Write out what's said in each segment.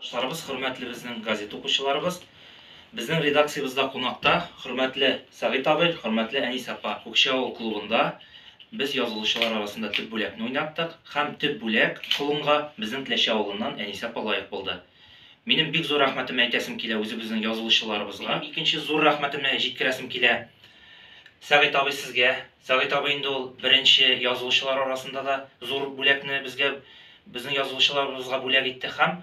Дусларыбыз, хөрмәтле безнең газета укучыларыбыз, безнең редакциябездә кунакта хөрмәтле Сәгыйть абый, хөрмәтле Әнис апа. Күкчә авыл клубында без язылучылар арасында төп бүләкне уйнаттык һәм төп бүләк колынга безнең Теләче авылыннан Әнис апа лаек булды. Минем бик зур рәхмәтемне әйтәсем килә үзебезнең язылучыларыбызга. Минем икенче зур рәхмәтемне җиткерәсем килә Сәгыйть абый сезгә. Сәгыйть абый инде ул беренче язылучылар арасында да зур бүләкне безгә, безнең язылучыларыбызга бүләк итте һәм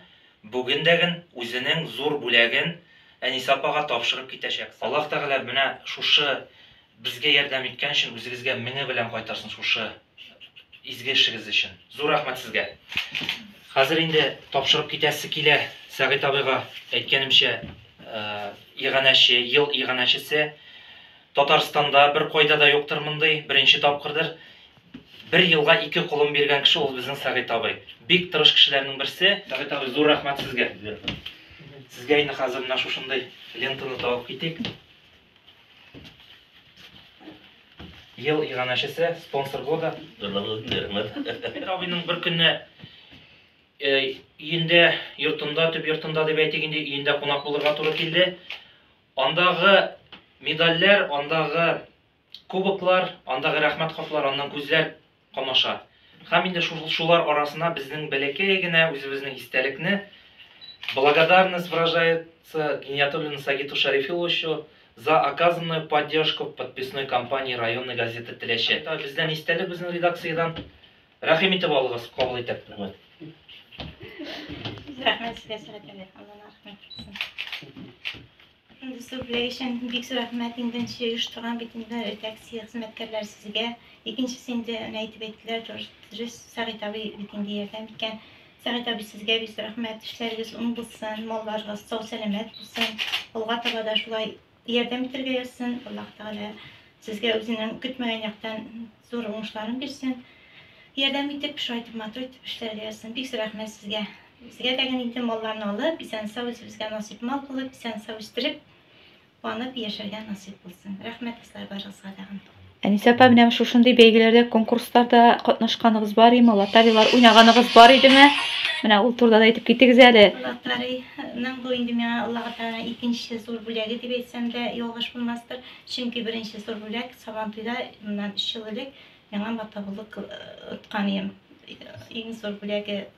бүген дәген үзенең зур бүләген Әнисә апага тапшырып китәчәк. Аллаһ Тәгалә менә шушы безгә ярдәм иткән өчен үзегезгә меңе белән кайтарсын шушы изге эшегез өчен. Зур рәхмәт сезгә. Хәзер инде тапшырып китәсе килә Сәгыйть абыйга, әйткәнемчә, иганәче, ел иганәчесе. Татарстанда бер кайда да юктыр мондый, беренче тапкырдыр. Бер елга ике колын биргән кеше ул безнең Сәгыйть абый. Бик тырыш кешеләрнең берсе. Сәгыйть абый, зур рәхмәт сезгә. Сезгә инде хәзер менә шушындый лентаны тагып китик. Ел иганәчесе, спонсор года. Рәхмәт. Сәгыйть абыйның бер көнне өендә, йортында, төп йортында дип әйтик инде, өендә кунак булырга туры килде. Андагы медальләр, андагы кубоклар, андагы рәхмәт хатлар, аннан күзләр камаша. Һәм инде шулар арасына безнең бәләкәй генә үзебезнең истәлекне благодарность выражается Гиниятуллину Сагиту Шарифиловичу за оказанную поддержку в подписной кампании районной газеты Теләче. Бездән истәлек безнең редакциядән. Рәхим итеп алыгыз, кабул итеп. Рәхмәт. Рәхмәт сезгә, Сәгать абый. Алла рәхмәт итсен. Инде зур бүләк өчен бик зур рәхмәт. Инде нче оештырган бит инде редакция хезмәткәрләре сезгә. Икенчесе инде әнә әйтеп әйттеләр, дөрес, Сәгыйть абый бит инде ярдәм иткән. Сәгыйть абый сезгә бик зур рәхмәт. Эшләрегез уң булсын, малларыгыз сау-сәламәт булсын. Алга таба да шулай ярдәм итәргә язсын. Аллаһ Тәгалә сезгә үзенең көтмәгән яктан зур уңышларын бирсен. Ярдәм итеп, шулай итеп матур итеп эшләргә язсын. Бик зур рәхмәт сезгә. Безгә дә генә инде малларны алып, исән-сау үзебезгә насыйп мал булып, исән-сау үстереп, куанып яшәргә насыйп булсын. Рәхмәт дуслар барыгызга тагын. Әнисә апа, менә шушындый бәйгеләрдә, конкурсларда катнашканыгыз бар име? Лотариялар уйнаганыгыз бар идеме? Менә ул турыда да әйтеп китегез әле. Лотарейның бу инде миңа Аллаһы Тәгаләнең икенче зур бүләге дип әйтсәм дә ялгыш булмастыр. Чөнки беренче зур бүләк Сабантуйда моннан өч ел элек миңа мотоблок откан идем. Иң зур бүләге,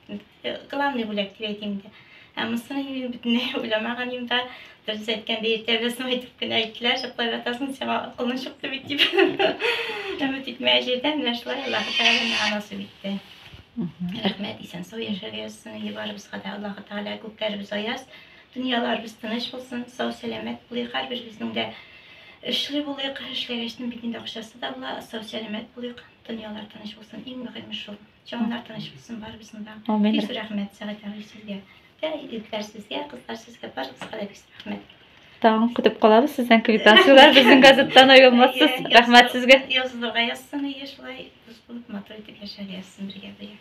главный бүләк дип әйтим инде. Ә монысын мин бөтенләй уйламаган идем дә. Дөрес әйткәндә, иртә белән әйтеп кенә әйттеләр, йоклап ятасың, сиңа колын чыкты бит дип. Өмет итмәгән җирдән менә шулай Аллаһы Тәгалә миңа насыйп итте. Рәхмәт, исән-сау яшәргә язсын инде барыбызга да. Аллаһы Тәгалә күкләребез аяз, дөньяларыбыз тыныч булсын, сау-сәламәт булыйк, һәрберебезнең дә эшле булыйк. Эшләгәчтен бит инде акчасы да була, сау-сәламәт булыйк, дөньялар тыныч булсын. Иң мөһиме шул. Җаннар тыныч булсын барыбызның да. Амин. Бик зур рәхмәт, Сәгыйть абый, сезгә. Дә, егетләр сезгә, кызлар сезгә, барыгызга да бик зур рәхмәт. Тагын көтеп калабыз сездән квитанцияләр, безнең газеттан аерылмассыз. Рәхмәт сезгә. Язылырга язсын, әйе, шулай дус булып, матур итеп яшәргә язсын бергә-бергә.